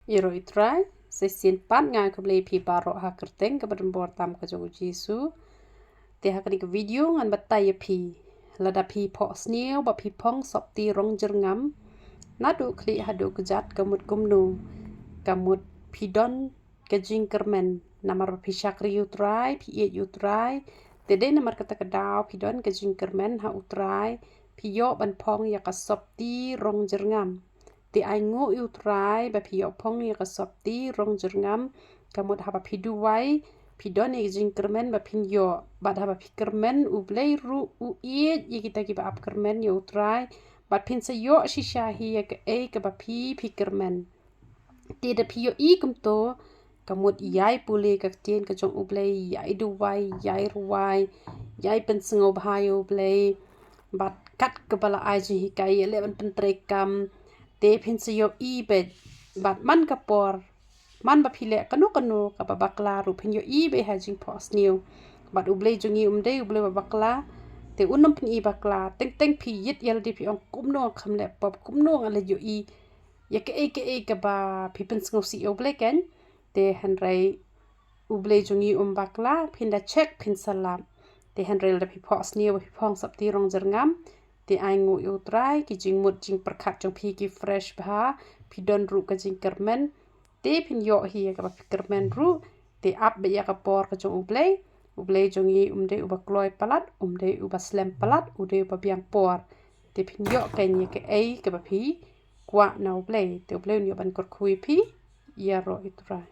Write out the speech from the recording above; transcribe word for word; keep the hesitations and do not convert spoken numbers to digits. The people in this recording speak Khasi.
Ïaroh ïa u Trai, sa shisien pat nga ai khublei ïa phi baroh ha ka kyrteng kaba donbor tam ka jong u Jisu. Te ha kane ka video ngan batai ïa phi, lada phi phoh sniew ba phi phong sopti rong jyrngam, naduh khlieh haduh kjat ka mut kumno? Ka mut phi don ka jingkyrmen, namar ba phi shakri ïa u Trai, phi ïeit ïa u Trai. Te dei namar kata ka daw phi don ka jingkyrmen ha u Trai, phi ïoh ban phong ïa ka sopti rong jyrngam. Te ainguh ïa u Trai ba phi ïoh phong ïa ka sopti rong jyrngam, ka mut haba phi duwai, phi don ïa ka jingkyrmen ba phin ïoh, bad haba phi kyrmen, U Blei ruh u ïeit ïa kita kiba ap kyrmen ïa u Trai, bad phin sa ïoh shisha hi ïa kaei kaba phi, phi kyrmen. Te da phi ïohi kumto, ka mut ïai pule ka ktien ka jong U Blei, ïai duwai, ïai rwai, ïai pynsngewbha ïa U Blei, bad kat kaba la ai jinghikai ïaleh ban pyntreikam, te phin sa ïohi beit, bad man ka por, man ba phi leh kano kano kaba bakla ruh phin ïohi beit ha jingphoh sniew. Bad U Blei jong ngi um dei U Blei ba bakla, te un ym pyni bakla, teng teng phi ïit ïalade phi ong kumno kham leh pop, kumno nga leh ïohi ïa kaei kaei kaba phi pynsngewsih ïa U Blei kein. Te hynrei U Blei jong ngi um bakla, phin da check phin sa lap. Te hynrei lada phi phoh sniew ba phi phong sopti rong jyrngam, te ainguh ïa u Trai, ki jingmut jingpyrkhat jong phi ki fresh bha, phi don ruh ka jingkyrmen. Te phin ïoh hi ïa kaba phi kyrmen ruh, te ap beit ïa ka por ka jong U Blei. U Blei jong ngi um dei uba kloi palat, um dei uba slem palat, u dei uba biang por. Te phin ïoh kein ïa kaei kaba phi kwah na U Blei. Te U Blei un ïoh ban kyrkhu ïa phi. Ïaroh ïa u Trai.